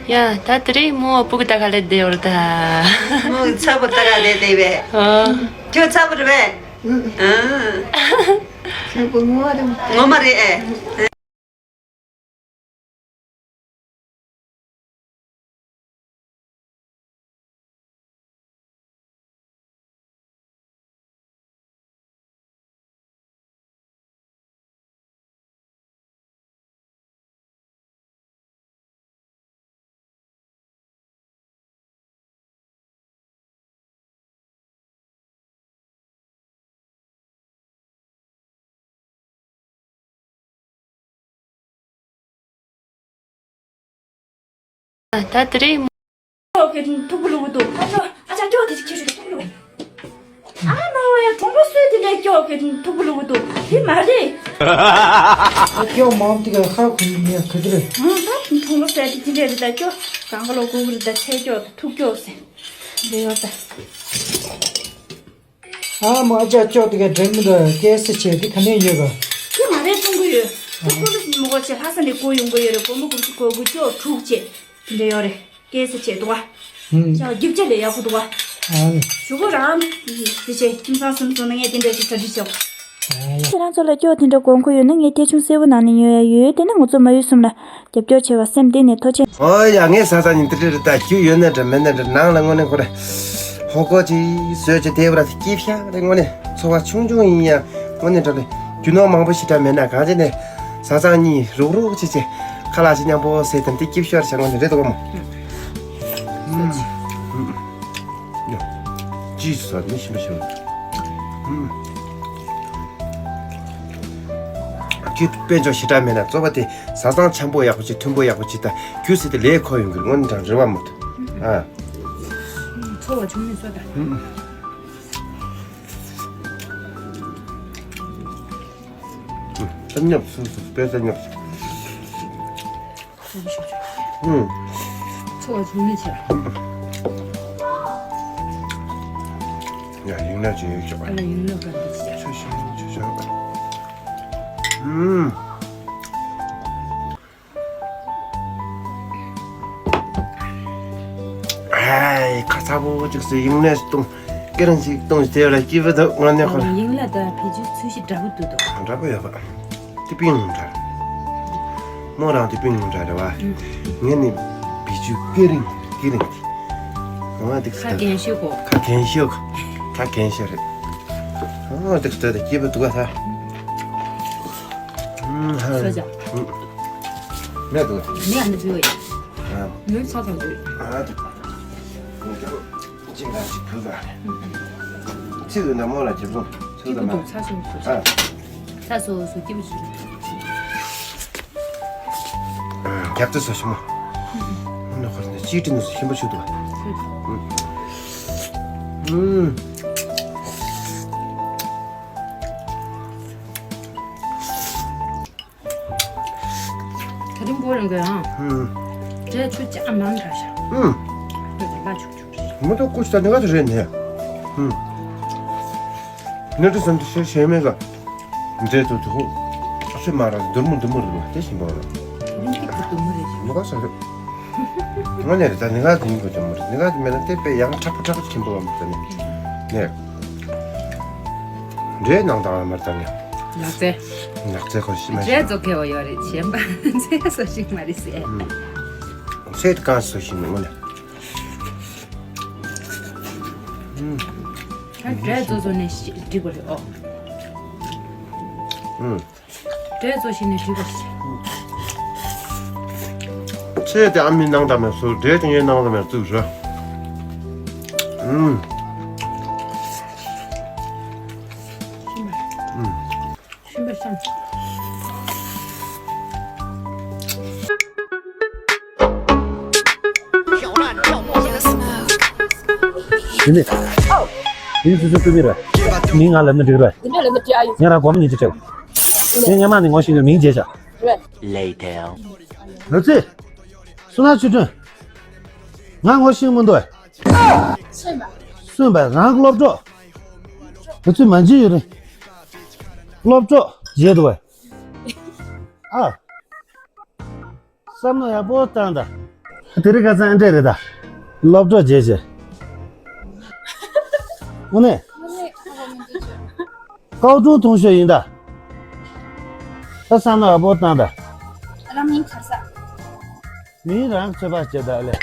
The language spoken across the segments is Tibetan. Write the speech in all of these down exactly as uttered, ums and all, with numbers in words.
ཡ། ད་དེ་རིང་མོ་སྤུ་གུ་ད་ག་ལེ་བསྡད་ཡོད་ད། མོ་ཚ་པོ་ད་ག་ལེ་བསྡད་པས། ཨོ། ཁྱོད་ཚ་པོ་རེད་པས། ཨ། ཚ་པོ་ངོ་མ་རེད། ངོ་མ་རེད་ཨེ། ད་དེ་རིང་། ཨོ་ཁེ་ཐུག་པོ་ལུ་བུ་འདུག་ཨ་ཅོ་ཨ་ཅག་ཀྱོ་དེ་ཅིག་ཁྱེར་ཤོག་ཐུག་པོ་ལུ་བུ། ཨ་མ་བ་ཡ་གྲོང་པ་སུས་དེ་འདྲའི་སྐྱོ་གི་ཐུག་པོ་ལུ་གུ་འདུག་དེ་མ་རེད། ཨ་སྐྱོ་མང་དེ་ག་ཧ་གོ་ཡིན་ཡ་ག་དེ་རེད། ཨང་ད་གྲོང་པ་སུས་དེ་དེ་འདྲའི་རེད་ད་སྐྱོ། གང་ག་ལོ་གུ་གུ་རེད་ད་ཚེ་སྐྱོ་ད་ཐུག་སྐྱོ་ཟེར། འདི་ཡོད་ད། ཨ་མ་ཨ་ཅག་སྐྱོ་དེ་ག་དྲན་མི་འདུག་སྐད་སེ་བྱས་དེ་ག་ནས་ཡོད་ག་དེ་མ་རེད་གསུང་གི་ཡོད། ཐུག་པོ་ལུ་མི་གོ་ཆེ་ལྷ་ས་ནས་གོ་ཡོང་གི་ཡོད་རེད་སྒོར་མོ་དགུ་བཅུ་གོ་དགུ་སྐྱོ་དྲུག་བྱས། དེ་འདྲ་ཡོད་རེད། སྐད་ཆ་བྱས་འདུག་བ། ཧུམ། ཅག་རྒྱུ་ཆ་ལས་ཡག་པོ་འདུག་བ། ཨ་ནི། ཞུ་གུ་རང་། དེ་བྱས་ཁྱིམ་ཚང་གསུམ་སོང་ན་ངས་དེ་འདྲ་ཞིག་གྲ་སྒྲིག་བྱས། ཨ་ཡ། ཁྱེད་རང་ཚོ་ལ་སྐྱོ་དེ་འདྲ་དགོས་མཁོ་ཡོད་ན་ངས་ཐེ་ཆུང་གསལ་པོ་ནང་ནས་ཉོ་ཡ་ཡོད་དེ་ནི་ང་ཚོ་མ་ཡུལ་གསུམ་ལ་རྒྱབ་སྐྱོར་བྱས་པ་སེམས་གཏིང་ནས་ཐུགས་རྗེ་ཆེ། ཨོ་ཡ་ངས་ས་ས་ཉིན་དེ་འདྲ་རེད་ད་རྒྱུ་ཡོད་ན་འདྲ་མེད་ན་འདྲ་ནང་ལ་དངོས་གནས་ཁོ་རེ། ཧོ་ཀོ་ཅིག་བཟོས་ཅིག་དེ་བར་དེ་སྐྱིད་ཤག་རེད་དངོས་གནས་འཚོ་བ་ཆུང་ཆུང་ཡིན་ཡ་དངོས་གནས་འདྲ་རེད་རྒྱུ་ནོར་མང་པོ་ཞིག་འདྲ་མེད་ན་གང་བྱས་ནས། བཟའ་ཚང་གཉིས་རུག་རུག་བྱེད་བྱེད། ཁ་ལག་ཅིག་མཉམ་པོ་ཟས་དང་དེ་སྐྱིད་ཤོར་བྱ་ངོ་ནི་རེད་དོ་མོ། ཨུམ། ཨུམ། ཡ། ཅི་ཟ་མི་ཤི་མི་ཤི། ཨུམ། ཁྱོད་དཔལ་འབྱོར་ཞེ་དྲག་མེད་ན་གཙོ་བོ་དེ་བཟའ་ཚང་འཆམ་པོ་ཡག་པོ་བྱེད་མཐུན་པོ་ཡག་པོ་བྱེད་ད་རྒྱུ་ཟེར་དེ་ལས་ཁོ་ཡོང་གི་རེད་དངོས་གནས་དྲང་རེ་བ་མོ་དུ། ཨ། འཚོ་བ་བྱུང་མི་བཟོ་ད། ཨུམ། ཨུམ། ཉོབ་སུ་སུ་དཔེ་ས་ཉོབ་སུ། ཨུམ། ཚོ་བ་བྱུང་མི་ཆེ། ཡ་ཡིན་ན་ཅི་ཡོད་ཅོག་ཨ་ལ་ཡིན་ན་ག་འདི་ཆེ། ཆོ་ཤི་ཆོ་ཤི། ཨུམ། ཨའི་ཁ་ཚ་པོ་ཅིག་སེ་ཡིན་ནས་གཏོང་། སྐེ་རིང་ཞིག་གཏོང་ཞེས་ལ་སྐྱིད་པོ་འདུག་དངོས་གནས་ཁོ་ལ། ཡིན་ལ་ད་བེད་སྤྱོད་ཚུལ་ཞིག་འདྲ་པོ་འདུག་དོ། འདྲ་པོ་ཡོད་པ། ཏི་པིང་འདྲ། མོ་རང་ཏི་པིང་འདྲ་རེད་བ། ངས་ནི་བེད་སྤྱོད་སྐེ་རིང་སྐེ་རིང་དེ། ང་དེ་ཁ་རྒན་ཤོས་གོ་ཁ་རྒན་ཤོས་གོ་ཁ་རྒན་ཤོས་རེད། ཨ་དེ་ལྟ་དེ་སྐྱིད་པོ་འདུག་ག་ད། ཨུམ་ཧ། སོ་ཇ། ཨུམ། མེད་འདུག་མེད་ཨ་ནི་བུ་ཡ། ཨ། མོའི་ཚ་ཚ་འདུག་ཨ་དེ། ཅིག་ལ་ཅིག་བུ་ལ། ཚིག་གི་ནང་མོ་ལ་ཇེ་བཟང་། ཚིག་གི་ནང་། ཚ་སོ་སོ། ཨ། ཚ་སོ་སོ་སྐྱིད་པོ་བྱུང་། རྒྱབ་ཏུ་སོ་ཞིམ་མོ། ནུ་ཁོ་ནི་ཅིག་ཏུ་ནུ་སོ་ཞིམ་པོ་ཞུ་འདུག་ཨུམ། ད་རིང་བོ་རང་གི་ཨང་། ཧུམ། འདྲེ་ཆུ་ཅག་མང་དྲགས་ཤག་ཧུམ། འདྲེ་དང་ལ་ཆུག་ཆུག་རེད། མོ་ཏོ་ཀུ་ཤ་ནི་ག་ཚོད་རེད་ནི། ཧུམ། ནི་ཏུ་སམ་ཏུ་ཤེས་ཤེས་མེད་ག་འདྲེ་ཏུ་ཏུ་ཧུ། ཨ་ཤེ་མ་ར་དུར་མུ་དུར་མུ་རུ་དེ་བཞིན་པ་ར། རིང་ཏིག་ཏུ་དུར་མུ་རེད་ཤག་ནི་ག་ས་རེད། ང་ནི་རེད་ད་ནི་ག་དུར་མུ་དུར་མུ་རེད། ནི་ག་དུ་མེད་ན་དེ་དཔེ་ཡང་ཁྲག་པོ་ཁྲག་པོ་ཆེན་པོ་བ་མོ་ད་ནི། ནི། འདྲེ་ནང་དང་མར་དང་ནི། ནགས་ཚལ། ནགས་ཚལ་ཁོ་ཤི་མ་ཤི། འདྲེ་ཚོ་ཁེ་བོ་ཡོད་རེད་གཞན་པ་ཚེ་སོ་ཞིག་མ་རེད་ཟེར། ཚེ་གང་སོ་ཞིག་མི་ངོ་ནི། ཨ་འདྲེ་ཚོ་ཚོ་ནས་ཤི་འགྲིག་པ་རེད་ཨོ། འདྲེ་ཚོ་ཞིག་ནས་འགྲིག་པ་རེད། ཚེ་དེ་ཨ་མའི་ནང་དང་མེད་སོ་འདྲེ་དེ་ངའི་ནང་དང་མེད་བཙུགས་ར། ཨུམ། ཨུམ། ཤིན་པ་ཤང་། དེ་ནི། དེ་སུ་སུ་ཀུ་མི་ར། མིང་ང་ལབ་ན་འགྲིག་ར། ངས་རང་གོམ་ཉིད་ཅིག་བྲེལ། ངས་སྔ་མ་ནས་ངོ་ཤེས་ནས་མིང་བརྗེད་བྱ། Later། ལོ་ཙི། སུ་ན་ཆུ་ཁྲོན། ང་ངོ་ཤེས་མི་འདུག་སུན་པ། སུན་པ་རང་སློབ་གྲོགས། ང་ཚོས་མ་བརྗེད་ཡོད་རེད། སློབ་གྲོགས་བརྗེད་འདུག་བས། ཨ། བསམ་བློ་ཡག་པོ་བཏང་དང་། དེ་རིང་ཁ་སང་ཨེ་འདྲས་རེད་ད། སློབ་གྲོགས་བྱས་བྱས། དངོས་གནས། ཀའོ་ཀྲུང་ཐུང་ཤོས་ཡིན་ད། ད་བསམ་བློ་ཡག་པོ་བཏང་ད། རང་མིང་ག་རེ་ཟེར། མིང་རང་ཚོད་དཔག་བྱས་ད་ཨ་ལས།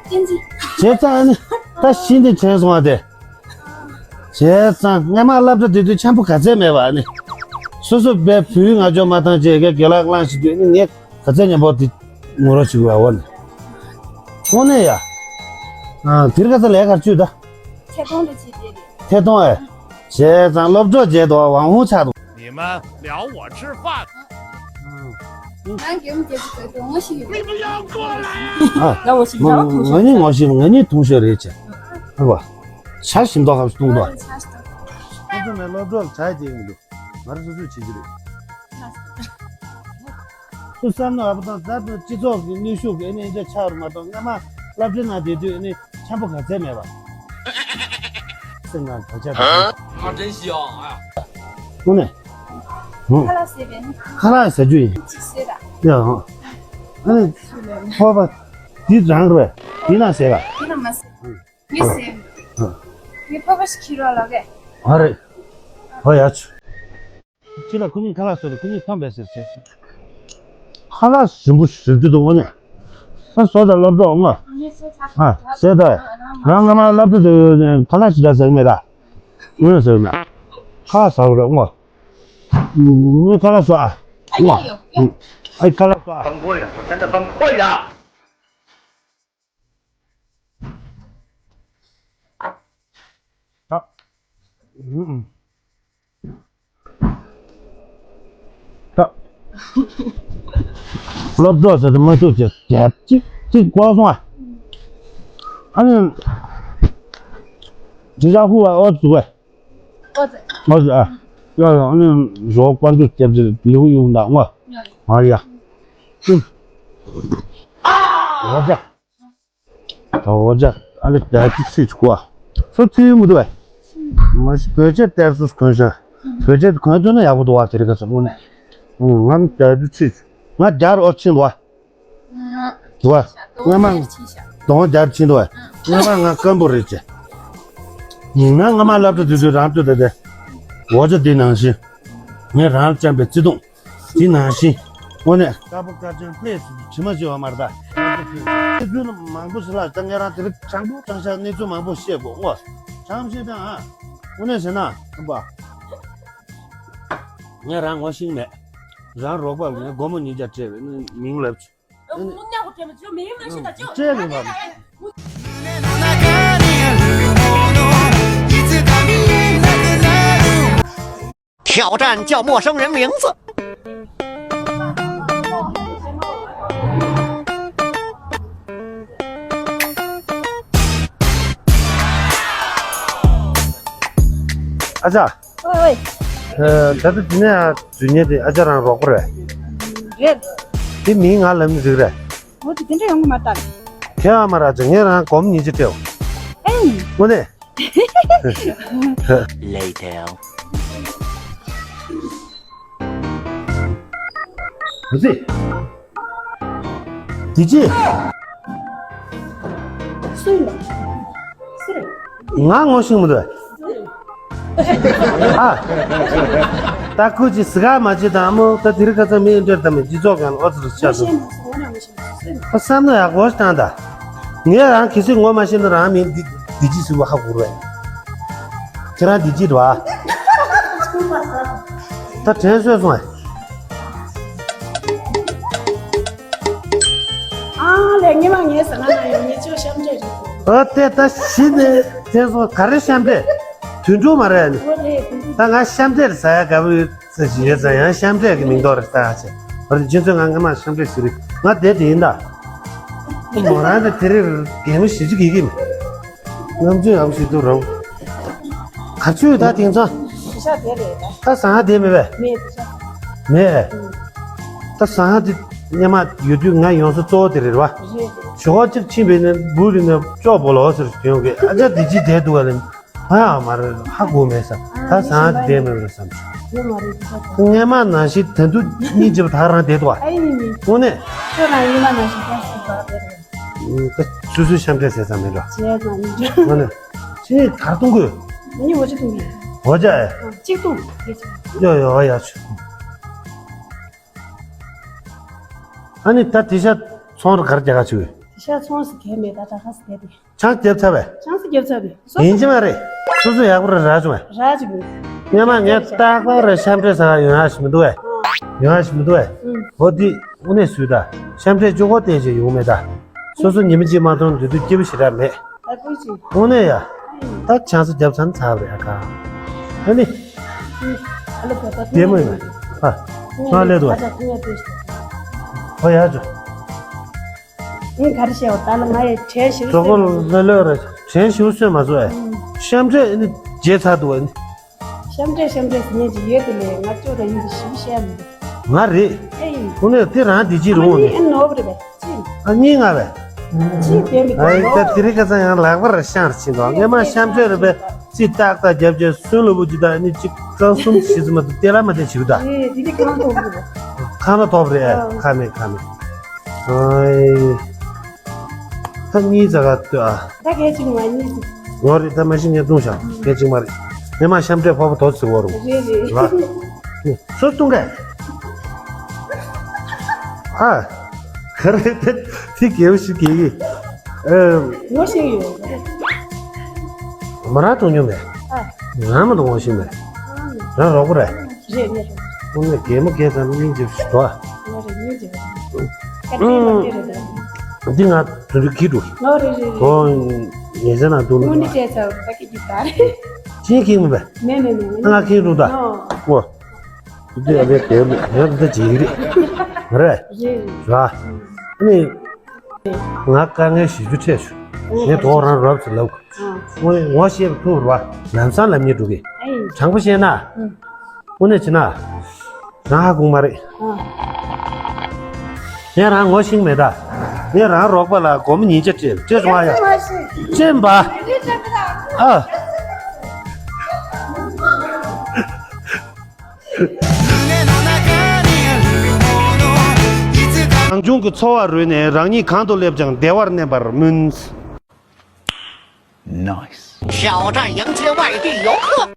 བསྟན་འཛིན། བྱས་ཙང་ཨ་ནི། ད་གཞི་འདི་དྲན་སོང་བ་དེ། བྱས་ཙང་སྔས་མ་སློབ་གྲྭ་དེ་དུས་འཆམ་པོ་ག་ཚད་མེད་པ་ཨ་ནི། སོ་སོ་པའི་བུའི་ང་ཅོ་མ་བཏང་བྱས་ཀྱི་དགེ་ལགས་གླང་ཞིག་དུས་ཨ་ནི་ངས་ག་ཚད་མཉམ་པོ་དེ་ངུ་རོ་ཞིག་བ་འོ་ནི། དངོས་གནས་ཡ། ཨ་དེར་ག་ཚད་ལས་ཀར་བཅུད་ད། ཐད་གཏོང་ལ་བྱེད་དེ་རེད། ཐད་གཏོང་ཨེ། བྱས་ཙང་སློབ་གྲོགས་བྱས་དོ་ཝང་ཧུང་ཆགས་དོ། 你们聊我吃饭。 ང་རྒྱལ་མོ་རྒྱལ་པོ་དགའ་སྟོན་ངོ་ཤེས་ཡོད། 你们要过来啊！ ཨ། ང་ངོ་ཤེས་ང་ངོ་ཤེས་ང་གཉིས་ཐུང་ཤོས་རེད་ཅེ། ཨ་བ། ཆ་ཞིམ་མདོག་ཁ་བཏུང་དོ། ཁོ་ཚོ་ནས་སློབ་གྲོགས་ལ་ཆ་རྒྱག་གི་མི་འདུག་ང་རང་སོ་སོས་བྱེད་ཀྱི་རེད། ཁོ་བསམ་ན་ཨ་བ་དང་ད་ལྟ་སྤྱི་ཚོགས་ཀྱི་ནུས་ཤུགས་ཀྱི་ཨ་ནི་འདྲ་ཆགས་རུ་མ་གཏོགས་སྔ་མ་སློབ་གྲྭའི་ནང་བསྡད་དུས་ཨ་ནི་འཆམ་པོ་ག་ཚད་མེད་པ། སེམས་ནང་དོགས་ཆ་དང་། ཨ་ཏན་ཤི་ཡང་ཨ། དངོས་གནས། ཧུང་། ཁ་ལག་ཟས་པས་ནི། ཁ་ལག་ཟ་རྒྱུ་ཡིན། ཅིག་ཟས་ར། ཡ་ཧང་། ཨ་ནི། ཧོ་པ། འདི་རང་རེད། འདི་ན་ཟས་ག་འདི་ན་མ་ཟས། ངས་ཟས། ཧང་། ངས་ཕོར་པ་ཞིག་ཁྱེར་རོགས་ལབ་གས། ཨ་རེད། ཧོ་ཡ་ཆུ། ཁྱེད་ལ་ཁུ་ཉིན་ཁ་ལག་ཟོས་ཏེ་ཁུ་ཉིན་ཐོན་པས་ཟེར་ཟེར། ཁ་ལག་ཞིམ་པོ་ཞིམ་རྒྱུ་འདུག་དངོས་གནས། ས་བཟོ་དང་སློབ་གྲོགས་ངོ་། ཨ་ཟས་ད། རང་སྔ་མ་སློབ་གྲྭ་དུ་ཁ་ལག་ཅི་འདྲ་ཟ་གི་མེད་ད། དངོས་གནས་ཟ་གི་མེད། ཁ་ལག་ཟ་གི་རེད་ངོ་། ངས་ཁ་ལག་བཟོ་ཨ། ངོ་། ཨ་ཁ་ལག་བཟོ་ཨ། 崩溃了，我真的崩溃了。 ད། ད། སློབ་གྲོགས་ཟེར་དུ་མ་ཐུབ་ཅེས་རྒྱབ་ཅིག་ཅིག་བཀོག་སོང་ཨ། ཨ་ནི། དྲི་ཆབ་ཧུ་བ་ཨོ་ཙི་བས། ཨོ་ཙི། ཨོ་ཙི་ཨ། ཡ་ཡ་ཨ་ནི་རོགས་བཀའ་འདྲི་རྒྱབ་ཅིག་ལེའུ་ཡོང་ད་ངོ་། ཨ་ཡ། ཨོ་ཙི། ད་འོ་ཅག་ཨ་ལེ་བདག་གི་ཚིག་གོ། སོ་ཚིག་མི་འདུག་བས། མ་གཞི་བོད་ཆས་བསྟར་སུ་གོན་ཤ། བོད་ཆས་གོན་ཐུབ་ན་ཡག་པོ་འདུག་བ་དེ་རིང་ཁ་སང་དངོས་གནས། ང་བདག་གི་ཚིག་ང་རྒྱར་ཨོ་ཕྱིན་འདུག་བ། འདུག་བ། སྔ་མ་གདོང་རྒྱར་ཕྱིན་འདུག་བ། སྔ་མ་ང་སྐམ་པོ་རེད་ཅེ། ཡིན་ན་སྔ་མ་སློབ་གྲྭ་དུས་ཚོད་རང་ལྟོས་ད་དེ། འོ་ཅག་འདི་ནང་བཞིན། ངས་རང་ལ་བཅངས་པའི་བརྩེ་དུང་། དེ་ནང་བཞིན། དངོས་གནས། དཀར་པོ་དཀར་ཆེན་ལྷས་སུ་དྲི་མ་བྱེད་པ་མ་རེད་ད། གནས་ཚུལ་མང་པོ་ཞིག་ལ་ད་ངས་རང་དེ་རིང་དྲང་པོ་དྲང་བཞག་གནས་ཚུལ་མང་པོ་བཤད་དགོས་ངོ་། དྲང་བཤད་དང་ཨ། དངོས་གནས་བྱས་ན་ཁམས་པ། ངས་རང་ངོ་ཤེས་མེད། རང་རོགས་པ་ངས་སྒོར་མོ་ཉིས་བརྒྱ་སྤྲད་པའི་མིང་ལབ་བྱུང་། དངུལ་ཉག་གོ་སྤྲད་མ་བྱུང་མི་ཡིན་མ་ཤེས་ད་ཅོ། སྤྲད་མེད་པ། 挑战叫陌生人名字。 ཨ་ཅག་ཨོ་ཨོ། ད་ལྟ་འདི་ནས་འཛུལ་མཁན་དེ་ཨ་ཅག་རང་རོགས་པ་རེད། རེད། དེ་མིང་ང་ལབ་ནི་འགྲིག་རེད། འོ་དེ་དེ་འདྲ་ཡོང་གི་མ་རེད་ད། ཁྱེད་ཨ་མ་ར་ཅག་ངས་རང་སྒོར་མོ་ཉིས་བརྒྱ་སྤྲད། ཨེ། དངོས་གནས། Later. འདི་ཅི། སུ་ཡིན་པ། སུ་རེད། ང་ངོ་ཤེས་མི་འདུག་ཨ། ད་ཁོ་ཅི་སི་ག་མ་བྱེད་དང་མོ་ད་དེ་རིང་ཁ་སང་མི་འདྲ་དང་མི་སྤྱི་ཚོགས་ཀྱང་ཨོ་ཙི་རུ་ཆགས་སོང་། ཨ་བསམ་བློ་ཡག་པོ་བཏང་ད། ངས་རང་གི་སྲིད་ངོ་མ་ཤེས་ན་རང་མིང་འདི་འདི་ཅི་ཟེར་བ་ཧ་གོ་རེད། ཁྱེད་རང་འདི་ཅི་རེད་བ། ད་དྲན་གསོས་སོང་ཨ། ཨ་ལས་ངེས་མ་ངས་ཟ་ང་ན་ཡོང་ངེས་ཆོག་གཤམ་འདྲེ་རེད། ཨ་དེ་ད་ཤི་ནས་དྲན་སོང་ག་རེ་གཤམ་འདྲེ། དུད་འགྲོ་མ་རེད་ནི། ཨོ་རེད། ད་ང་གཤམ་འདྲེ་ཟ་ཡ་དགའ་པོ་ཡོད། ས་ཞིག་ཡོད་ཙང་ཡང་གཤམ་འདྲེ་གི་མིང་ཐོག་རེ་བཏགས་ཆེ། བར་དུ་ཁྱེད་ཚོས་ང་སྔ་མ་གཤམ་འདྲེ་ཟེར་བས་ང་བསྡད་དེ་ཡིན་ད། མོ་རང་དེ་དེ་རིང་གད་མོ་ཞེ་གཅིག་གི་གི་མི། ནམ་རྒྱུན་ཡག་པོ་ཞིག་འདུག་རོང་། ག་ཚོད་ད་དེང་སང་། དེ་ཤ་དེ་རེད་ད། ད་ཟ་ང་བསྡད་མེད་པས། མེད་དེ་ཤ། མེད། ད་ཟ་ང་དེ་སྔ་མ་ཡོད་དུས་ང་ཡོང་ས་གཙོ་བོ་དེ་རེད་བ། རེད་རེད། ཞོགས་པ་གཅིག་ཕྱིན་པས་ནི་འབུ་རིག་ནས་ཅོག་པོ་ལོག་ཟེར་ཡོང་གི་ཨ་ཅག་བདེ་སྐྱིད་བསྡད་འདུག་ག་ལེ། ཧ་ཡང་མ་རེད་ཧ་གོ་མེད་ས་ད་ཟ་ང་དེ་བསྡད་མེད་པ་རེད་བསམ་སོང་། ཡོད་མ་རེད་དེ་ཤ་དེ། སྔ་མ་ནང་བཞིན་ད་དུང་གཉིད་ཅིག་ད་རང་བསྡད་འདུག་ཨ། ཨ་ཡིན་ཡིན་ཡིན། དངོས་གནས། ཁྱོད་རང་སྔ་མ་ནང་བཞིན་ད་ཟ། ད་སོ་སོའི་ཤམ་འབྲས་ཟས་ཙམ་མིན་འགྲོ། བྱས་ཙང་མིན་འགྲོ། ཨ་ནི། ཁྱེད་ད་གཏོང་དགོས། ངས་འོ་ཅི་གཏོང་གི། འོ་ཅག་ཨེ། གཅིག་གཏོང་། ཡོ་ཡོ་ཡ་ཆུ། ཨ་ནི་ད་དེ་ཤ་ཚོང་ར་གར་རྒྱག་ག་ཆུ། དེ་ཤ་ཚོང་སི་གས་མེད་ད་ད་ག་སི་དེ་དེ། ཆང་རྒྱབ་ཚར་བས། ཆང་སི་རྒྱབ་ཚར་བས། ཡིན་གྱི་མ་རེད། སོ་སོ་ཡག་པོ་རེད་ར་བྱུང་བས། ར་བྱུང་བས། སྔོན་མ་ངས་རྟག་པར་ཤམ་འབྲས་ཟ་ག་ཡོང་ཡ་ཞིག་མི་འདུག་བས། ཡོང་ཡ་ཞིག་མི་འདུག་བས། འོ་འདི་དངོས་གནས་སུས་ད། ཤམ་འབྲས་ཅོ་གོ་བལྟས་བྱས་ཡོང་མེད་ད། སོ་སོ་ཉི་མ་གཅིག་མ་མཐོང་དུས་དུས་སྐྱིད་པོ་ཞེ་དྲག་མེད། ཨ་ཀུ་ཅི། དངོས་གནས་ཡ། ད་ཆང་ས་རྒྱབ་ཚར་ཚར་བ་རེད་ཨ་ཁ། ཨ་ནི། ཨ་ལ་པ་ད་བདེ་མོ་ཡིན། ཨ། ང་ལས་དུ། ཨ་ཅག་ཁུ་ཡ་དུ། ཨོ་ཡ་ཅོ། ངས་ག་རེ་བཤད་པ་ད་ལ་ང་ཡི་དྲན་ཞིག་གཙོ་བོ་ལོས་ལོས་རེད། དྲན་ཞིག་གསོས་མ་བཟོ་ཨེ། ཤམ་འབྲས་ཨ་ནི་བརྗེད་ཚར་འདུག་ཨ་ནི། ཤམ་འབྲས་ཤམ་འབྲས་ཟེར་མཁན་ཅིག་ཡོད་དེ་ལས་ང་ཅོ་ར་ཡིན་གྱི་ཞིབ་བཤད་མི་འདུག་ང་རེད། ཨེ་ཡིན། ཁོ་ནས་དེ་རང་བདེ་སྐྱིད་རུང་བ་ནི། ཨ་ནོ་བ་རེད་པས་ཅི། ཨ་གཉིས་ང་བས། ཅི་བདེ་མི་ཨ་ཡིན་ད་འདུག་དེ་རིང་ཁ་སང་ཡང་ལག་པར་ཤང་རེ་ཕྱིན་འདུག་ངས་མ་ཤམ་འབྲས་རེད་པས་ཅི་ཏག་ཏག་རྒྱབ་རྒྱབ་སུན་ལོ་བུ་ཅི་ད་ནི་ཅི་གཙང་གསུམ་ཞིག་ཙམ་མ་གཏོགས་དེ་ལ་མ་བདེ་ཞིག་ད། ཨེ་དེ་དེ་གང་ཐོབ་རེད། ཁ་ན་ཐོབ་རེད། ཨ། ཁ་མེད་ཁ་མེད། ཨ་ཡིན། ད་གཉིས་ཙག་ག་ལྟོས་ཨ། ད་གལ་ཆེ་ང་གཉིས་ཙི། ངོ་རེ་ད་མ་གཞི་ངས་བཏུང་བཞག་གལ་ཆེ་མ་རེད། ངས་མ་ཤམ་འབྲས་ཕོར་པ་དོ་ཚིག་བོ་རུང་། རེད་རེད། ལ། སུ་བཏུང་གས། ཨ། ག་རེ་དེ་དེ་རྒྱལ་བོ་ཞིག་རྒྱལ་གི། ཨེ། ངོ་ཤེས་ཡོད། མ་རང་བཏུང་མྱོང་མེད། ཨ། རང་མ་གཏོང་ངོ་ཤེས་མེད། རང་རོགས་པ་རེད། རེད་ངས་རེད། ཁོང་ནས་གད་མོ་བགད་ཙམ་སྙིང་རྗེ་ཞིག་འགྲོ། ང་རེད་སྙིང་རྗེ་བ། ཀ་ཏི་མ་ཏི་རེད་ད། འདི་ང་དུ་རུ་ཁྱི་འགྲོ། ང་རེད་རེད་རེད། ཁོང་ཉེ་ཆར་ན་འདུག་ནོ། དངུལ་ནི་སྤྲད་ཚར་ད་ཁྱི་ཁྱི་ད་རེད། ཁྱི་ཁྱི་མི་པས། མེད་མེད་མེད་མེད། ང་ཁྱི་འགྲོ་ད། ཨོ། འོ། འདི་ཡ་ལེ་དེ་ལེ་ཡ་འདི་ཅི་རེད། རེད། རེད། ར། ཨ་ནི། ང་དཀའ་ངལ་ཞེ་པོ་འཕྲད་བྱུང་། ངས་དོ་རང་རོབ་ཙམ་ལབ། ངོ་ངོ་ཤེས་པ་ཐུག་ར་ལམ་སང་ལབ་ཉེ་འགྲོ་གི། དྲང་པོ་བཤད་ན། དངོས་གནས་བྱས་ན། རང་ཧ་གོ་མ་རེད། ངས་རང་ངོ་ཤེས་མེད་ད། ངས་རང་རོགས་པ་ལ་སྒོར་མོ་ཉིས་བརྒྱ་སྤྲད་སྤྲད་སོང་ཨ་ཡ། སྤྲད་མ། ཨ། རང་བྱུང་གི་འཚོ་བ་རོལ་ནས་རང་ཉིད་གང་དུ་སླེབས་ཀྱང་བདེ་བར་གནས་པར་སྨོན། Nice。挑战迎接外地游客。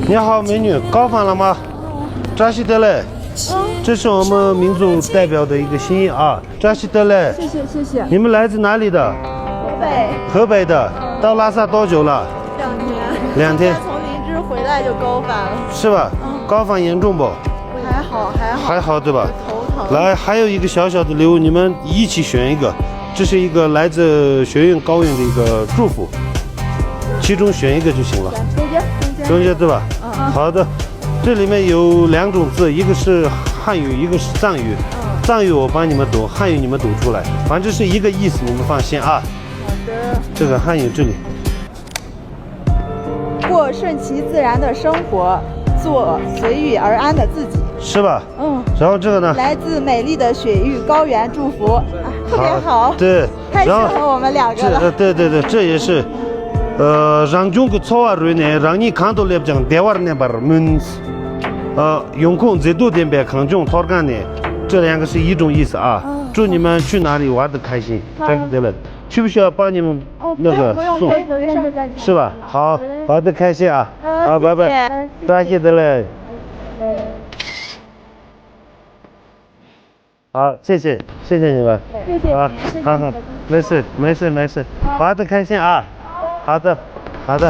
你好，美女，高仿了吗？扎西德勒，这是我们民族代表的一个心意啊。 扎西德勒，谢谢谢谢。你们来自哪里的？河北。河北的，到拉萨多久了？两天。两天。刚从林芝回来就高反了。是吧？高反严重不？还好还好。还好对吧？头疼。来，还有一个小小的礼物，你们一起选一个，这是一个来自学院高院的一个祝福，其中选一个就行了。中间中间。中间对吧？嗯嗯。好的。 这里面有两种字，一个是汉语，一个是藏语。藏语我帮你们读，汉语你们读出来，反正是一个意思，你们放心啊。好的。这个汉语这里。过顺其自然的生活，做随遇而安的自己。是吧？嗯。然后这个呢？来自美丽的雪域高原祝福，啊，特别好。对。 太适合我们两个了。这，呃，对对对，这也是，呃，རང་བྱུང་གི་འཚོ་བ་རོལ་ནས་རང་ཉིད་གང་དུ་སླེབས་ཀྱང་བདེ་བར་གནས་པར་སྨོན། 呃，永空zedu denbe kangjong torgane，这两个是一种意思啊。祝你们去哪里玩得开心。对了，需不需要帮你们那个送？是吧？好，玩得开心啊！好，拜拜，多谢的嘞。 好，谢谢，谢谢你们。谢谢，啊，谢谢，好好，没事，没事，没事，玩得开心啊。好的，好的。